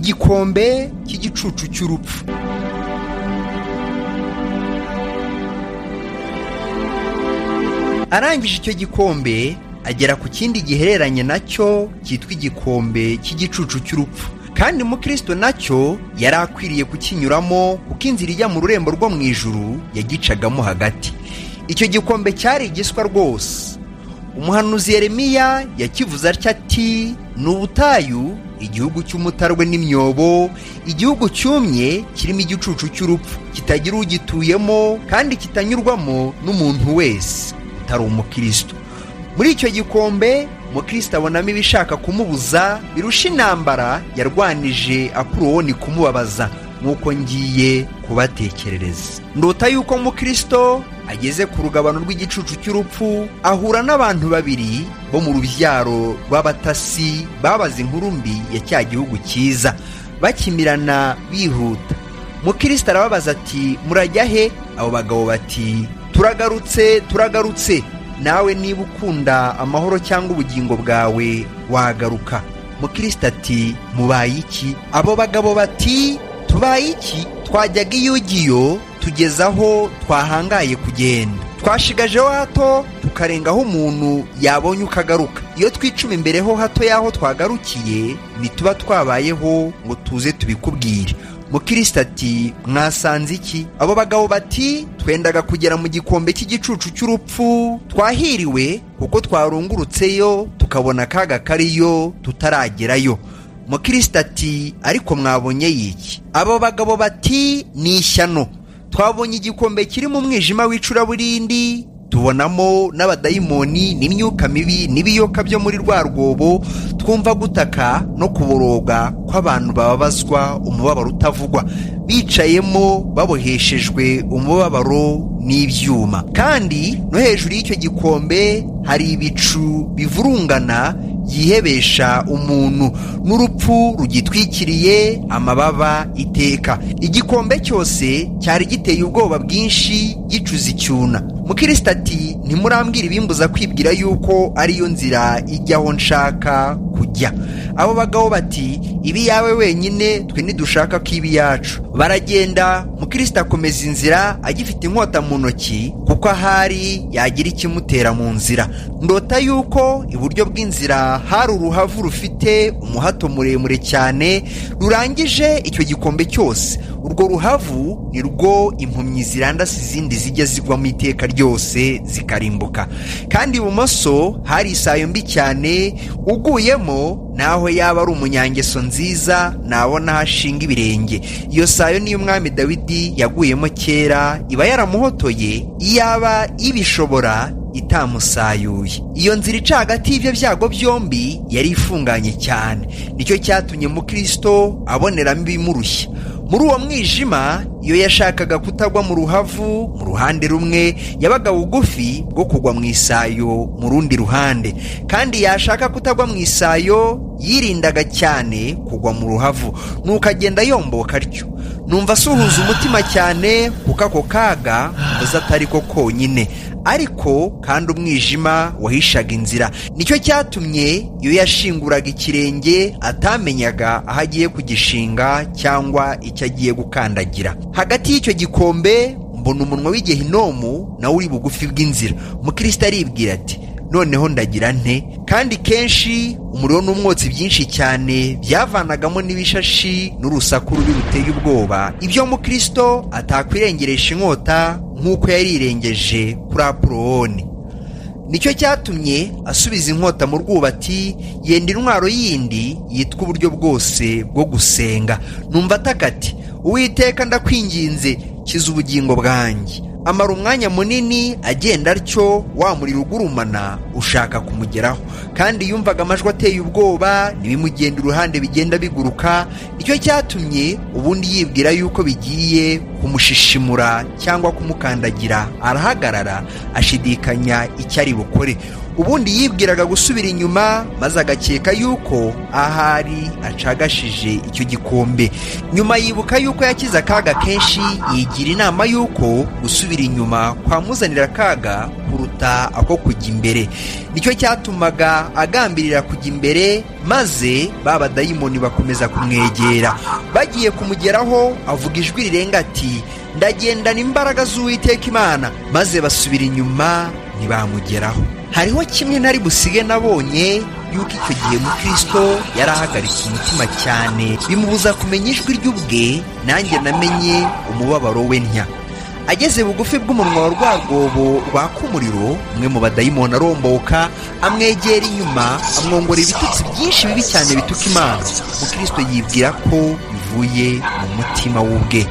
Igikombe cy'igicucu cy'urupfu. Arangije icyo gikombe, agera ku kindi gihereranye nacyo cyitwa igikombe cy'igicucu cy'urupfu. Kandi Mukristo nacyo yari akwiriye kukinyuramo, kuko inzira ijya mu rurembo rwo mu ijuru yagicagamo hagati. Icyo gikombe cyari igiswa rwose. Umuhanuzi Yeremiya yakivuze atya ati: "Ni ubutayu, igihugu cy'umutarwe n'imyobo, igihugu cyumye kirimo igicucu cy'urupfu, kitagira ugituyemo kandi kitanyurwamo n'umuntu wese utari umukristo." Muri icyo gikombe Mukristo abonamo ibishaka kumubuza birusha intambara yarwanije Apuloni kumubabaza, nk'uko ngiye kubatekerereza. Ndota yuko Mukristo ageze ku rugabano rw'igicucu cy'urupfu, ahura n'abantu babiri bo mu rubyaro rw'abatasi babaza inkuru mbi ya cya gihugu cyiza, bakimirana bihuta. Mukristo arababaza ati: "Murajya he?" Abo bagabo bati: "Turagarutse, turagarutse. Nawe niba ukunda amahoro cyangwa ubugingo bwawe wagaruka." Mukristo ati: "Mubaye iki?" Abo bagabo bati: "Tubaye iki? Twajyaga iyugiyo tugeze aho twahangaye kugenda, twashigajeho hato tukarengaho umuntu yabonye ukagaruka. Iyo twicuma imbere ho hato y'aho twagarukiye, ntituba twabayeho ngo tuze tubikubwire." Mukristo ati: "Mwasanze iki?" Abo bagabo bati: "Twendaga kugera mu gikombe cy'igicucu cy'urupfu, twahiriwe kuko twarungurutseyo tukabona akaga kariyo tutaragerayo." Mukristo ati: "Ariko mwabonye iki?" Abo bagabo bati: "Ni ishyano, twabonye igikombe kiri mu mwijima w'icuraburindi, tubonamo n'abadayimoni n'imyuka mibi n'ibiyoka byo muri rwa rwobo, twumva gutaka no kuboroga kw'abantu bababazwa umubabaro utavugwa, bicayemo baboheshejwe umubabaro n'ibyuma. Kandi no hejuru y'icyo gikombe hari ibicu bivurungana byihebesha umuntu, n'urupfu rugitwikiriye amababa iteka. Igikombe cyose cyari giteye ubwoba bwinshi, gicuza icyuna." Mukristo ati: "Ntimurambwira ibimbuza kwibwira yuko ariyo nzira ijya aho nshaka kujya." Abo bagabo bati: "Ibi yawe wenyine, twe ntidushaka ko ibi yacu." Baragenda. Mukristo akomeza inzira agifite inkota mu ntoki, kuko ahari yagira ikimutera mu nzira. Ndota yuko iburyo bw'inzira hari uruhavu rufite umuhato muremure cyane, rurangije icyo gikombe cyose. Urwo ruhavu ni rwo impumyi zirandasa izindi zijya zigwamo iteka ryose zikarimbuka. Kandi ibumoso hari isayo mbi cyane, uguyemo naho yaba ari umunyangeso nziza nabona aho ashinga ibirenge. Iyo sayo niyo umwami Dawidi yaguyemo kera, iba yaramuhotoye iyaba ibishobora itamusayuye. Iyo nzira ica hagati y'ibyo byago byombi yari ifunganye cyane, nicyo cyatumye Mukristo aboneramo ibimurushya. Muri uwo mwijima, iyo yashakaga kutagwa mu ruhavu mu ruhande rumwe, yabaga bugufi bwo kugwa mu isayo mu rundi ruhande, kandi yashaka kutagwa mu isayo yirindaga cyane kugwa mu ruhavu, nuko agenda yomboka atyo. Numva asuhuza umutima cyane, kuko ako kaga mvuze atari ko konyine, ariko kandi umwijima wahishaga inzira. Nicyo cyatumye iyo yashinguraga ikirenge atamenyaga aho agiye kugishinga cyangwa icyo agiye gukandagira. Hagati y'icyo gikombe mbona umunwa w'igehinomu nawe uri bugufi bw'inzira. Mukristo aribwira ati: "Noneho ndagira nte?" Kandi kenshi umuriro n'umwotsi byinshi cyane byavanagamo n'ibishashi n'urusaku rubi ruteye ubwoba, ibyo Mukristo atakwirengeresha inkota nk'uko yarirengeje kuri Apuloni. Nicyo cyatumye asubiza inkota mu rwubati, yenda intwaro yindi yitwa uburyo bwose bwo gusenga. Numva ataka ati: "Uwiteka, ndakwinginze, kiza ubugingo bwanjye." Amara umwanya munini agenda atyo, wa muriro ugurumana ushaka kumugeraho, kandi yumvaga amajwi ateye ubwoba n'ibimugenda iruhande bigenda biguruka. Nicyo cyatumye ubundi yibwira yuko bigiye kumushishimura cyangwa kumukandagira, arahagarara ashidikanya icyo ari bukore. Ubundi yibwiraga gusubira inyuma, maze agakeka yuko ahari acagashije icyo gikombe. Nyuma yibuka yuko yakize akaga kenshi, yigira inama yuko gusubira inyuma kwamuzanira akaga Kuruta ako kujya imbere. Nicyo cyatumaga agambirira kujya imbere, maze ba badayimoni bakomeza kumwegera. Bagiye kumugeraho avuga ijwi rirenga ati: "Ndagendana imbaraga z'Uwiteka Imana." Maze basubira inyuma, ntibamugeraho. Hariho kimwe ntari busige nabonye, yuko icyo gihe Mukristo yari ahagaritse umutima cyane, bimubuza kumenya ijwi ry'ubwe. Nanjye namenye umubabaro we ntya: ageze bugufi bw'umunwa wa rwa rwobo rwaka umuriro, umwe mu badayimoni aromboka, amwegera inyuma, amwongora ibitutsi byinshi bibi cyane bituka Imana. Mukristo yibwira ko bivuye mu mutima w'ubwe.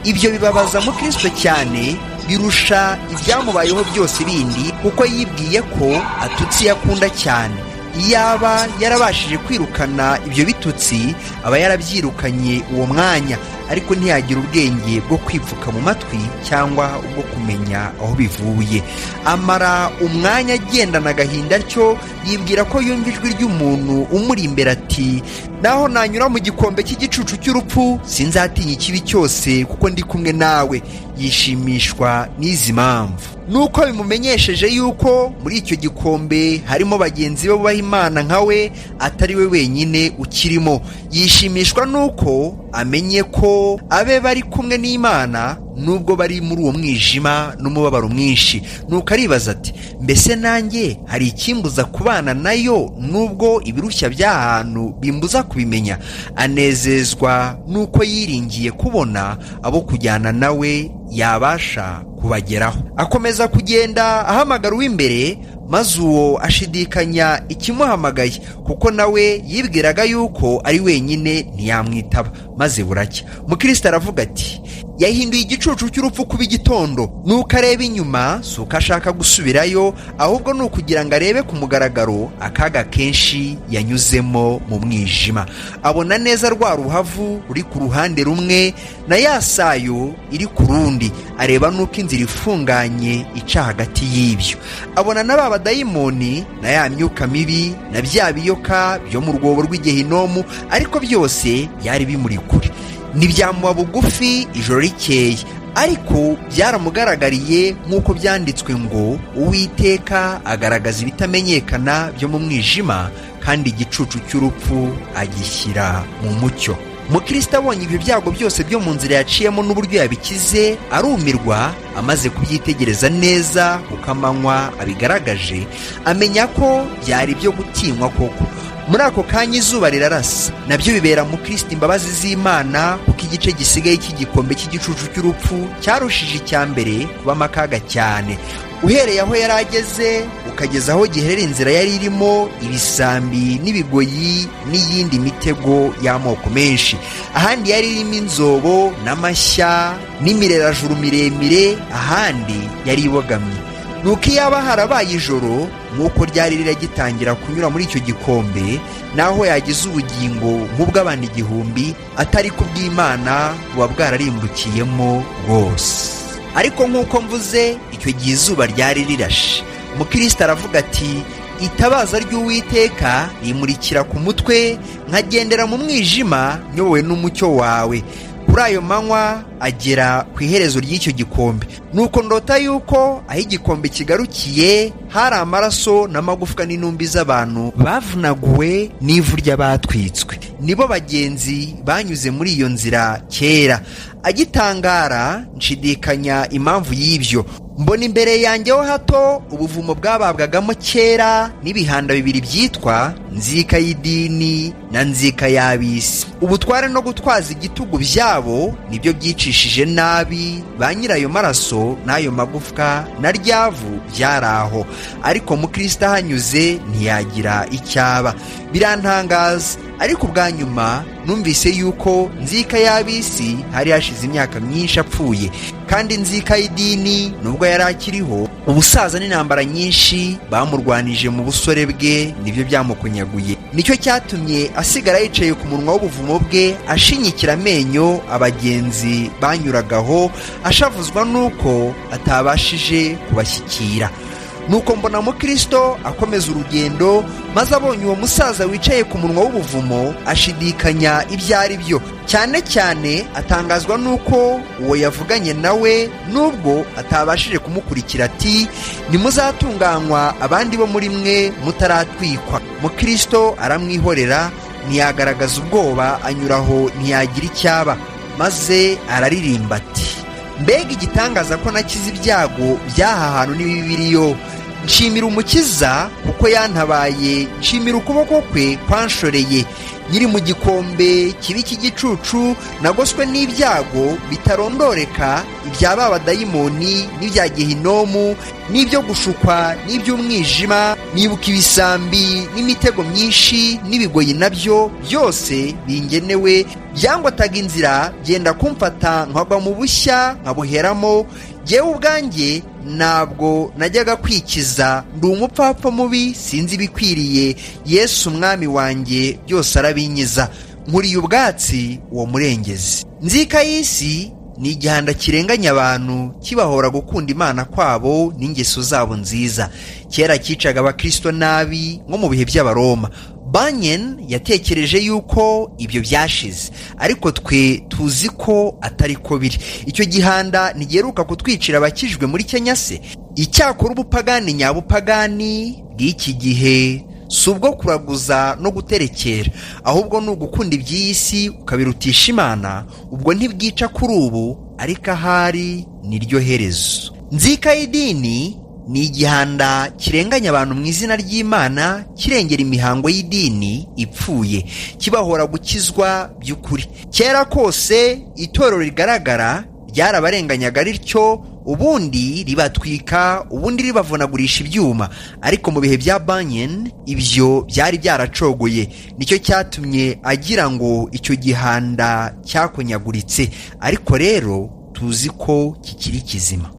Ibyo bibabaza Mukristo cyane, birusha ibyamubayeho byose bindi, kuko yibwiye ko atutsi iyo akunda cyane. Iyaba yarabashije kwirukana ibyo bitutsi, aba yarabyirukanye uwo mwanya, ariko ntiyagira ubwenge bwo kwipfuka mu matwi cyangwa ubwo kumenya aho bivuye. Amara umwanya agendana agahinda atyo, yibwira ko yumva ijwi ry'umuntu umuri imbere ati: "Naho nanyura mu gikombe cy'igicucu cy'urupfu, sinzatinya ikibi cyose, kuko ndi kumwe nawe." Yishimishwa n'izi mpamvu, nuko bimumenyesheje yuko muri icyo gikombe harimo bagenzi be bubaha Imana nka we, atari we wenyine ukirimo. Yishimishwa nuko amenye ko abe bari kumwe n'Imana, nubwo bari muri uwo mwijima n'umubabaro mwinshi. Nuko aribaza ati: "Mbese nanjye hari ikimbuza kubana nayo, nubwo ibirushya by'ahantu bimbuza kubimenya?" Anezezwa nuko yiringiye kubona abo kujyana nawe, yabasha kubageraho. Akomeza kugenda ahamagara uw'imbere, maze uwo ashidikanya ikimuhamagaye, kuko nawe yibwiraga yuko ari wenyine, ntiyamwitaba. Maze buracya, Mukristo aravuga ati: "Yahinduye igicucu cy'urupfu kuba igitondo." Nuko areba inyuma, si uko ashaka gusubirayo, ahubwo ni ukugira ngo arebe ku mugaragaro akaga kenshi yanyuzemo mu mwijima. Abona neza rwa ruhavu ruri ku ruhande rumwe na ya sayo iri ku rundi, areba n'uko inzira ifunganye ica hagati y'ibyo. Abona na ba badayimoni na ya myuka mibi na bya biyoka byo mu rwobo rw'igehinomu, ariko byose byari bimuri kure. Ntibyamuba bugufi ijoro rikeye, ariko byaramugaragariye, nk'uko byanditswe ngo: "Uwiteka agaragaza ibitamenyekana byo mu mwijima, kandi igicucu cy'urupfu agishyira mu mucyo." Mukristo abonye ibyo byago byose byo mu nzira yaciyemo n'uburyo yabikize, arumirwa. Amaze kubyitegereza neza kuko amanywa abigaragaje, amenya ko byari ibyo gutinywa koko. Muri ako kanya izuba rirarasa, nabyo bibera Mukristo imbabazi z'Imana, kuko igice gisigaye cy'igikombe cy'igicucu cy'urupfu cyarushije icya mbere kubamo akaga cyane. Uhereye aho yari ageze ukageza aho giherera, inzira yari irimo ibisambi n'ibigoyi n'iyindi mitego y'amoko menshi. Ahandi yari irimo inzobo n'amashya n'imirerajuru miremire, ahandi yari ibogamye. Nuko iyaba harabaye ijoro nk'uko ryari riragitangira kunyura muri icyo gikombe, naho yagize ubugingo nk'ubw'abantu 1000, atari kubw'Imana, buba bwararimbukiyemo rwose. Ariko nk'uko mvuze, icyo gihe izuba ryari rirashe. Mukristo aravuga ati: "Itabaza ry'Uwiteka rimurikira ku mutwe, nkagendera mu mwijima nyobowe n'umucyo wawe." Kuri ayo manywa agera ku iherezo ry'icyo gikombe. Nuko ndota yuko aho igikombe kigarukiye hari amaraso n'amagufwa n'intumbi z'abantu bavunaguwe n'ivu ry'abatwitswe, nibo bagenzi banyuze muri iyo nzira kera. Agitangara nshidikanya impamvu y'ibyo, mbona imbere yanjye ho hato ubuvumo bwababwagamo kera n'ibihanda bibiri byitwa Nzika y'idini na Nzika y'ab'isi. Ubutware no gutwaza igitugu byabo nibyo byicishije nabi ba nyirayo maraso n'ayo magufwa na ryavu byari aho, ariko Mukristo ahanyuze ntiyagira icyaba. Birantangaza, ariko ubwa nyuma numvise yuko Nzika y'ab'isi hari hashize imyaka myinshi apfuye, kandi Nzika y'idini nubwo yari akiriho, ubusaza n'intambara nyinshi bamurwanije mu busore bwe nibyo byamukunyaguye. Nicyo cyatumye asigara yicaye ku munwa w'ubuvumo bwe, ashinyikira amenyo abagenzi banyuragaho, ashavuzwa n'uko atabashije kubashyikira. Nuko mbona Mukristo akomeza urugendo, maze abonye uwo musaza wicaye ku munwa w'ubuvumo ashidikanya ibyo ari byo. Cyane cyane atangazwa n'uko uwo yavuganye nawe nubwo atabashije kumukurikira ati: "Nimuzatunganywa abandi bo muri mwe mutaratwikwa." Mukristo aramwihorera, ntiyagaragaza ubwoba, anyuraho ntiyagira icyaba, maze araririmba ati: "Mbega igitangaza ko nakize ibyago by'aha hantu n'ibibi biriyo! Nshimira Umukiza kuko yantabaye, nshimira ukuboko kwe kwanshoreye. Nkiri mu gikombe kibi cy'igicucu, nagoswe n'ibyago bitarondoreka, ibya ba badayimoni n'ibya gehinomu n'ibyo gushukwa n'iby'umwijima. Nibuka ibisambi n'imitego myinshi n'ibigoyi nabyo byose bingenewe, byangotaga inzira byenda kumfata nkagwa mu bushya nkabuheramo. Jyewe ubwanjye ntabwo najyaga kwikiza, ndi umupfapfa mubi, sinzi ibikwiriye. Yesu umwami wanjye byose arabinyiza, nkuriye ubwatsi uwo murengezi." Nzika y'isi ni igihanda kirenganya abantu, kibahora gukunda Imana kwabo n'ingeso zabo nziza. Kera cyicaga abakristo nabi nko mu bihe by'Abaroma. Banyen yatekereje yuko ibyo byashize, ariko twe tuzi ko atari ko biri. Icyo gihanda ntigiheruka kutwicira abakijwe muri Kenya se? Icyakora ubupagani nyabupagani bw'iki gihe si ubwo kuraguza no guterekera, ahubwo ni ugukunda iby'iyi si ukabirutisha Imana. Ubwo ntibwica kuri ubu, ariko ahari niryo herezo. Nzika y'idini ni igihanda kirenganya abantu mu izina ry'Imana, kirengera imihango y'idini ipfuye, kibahora gukizwa by'ukuri. Kera kose itorero rigaragara ryarabarenganyaga rityo, ubundi ribatwika, ubundi ribavunagurisha ibyuma, ariko mu bihe bya Banyen ibyo byari byaracogoye. Nicyo cyatumye agira ngo icyo gihanda cyakonyaguritse, ariko rero tuzi ko kikiri kizima.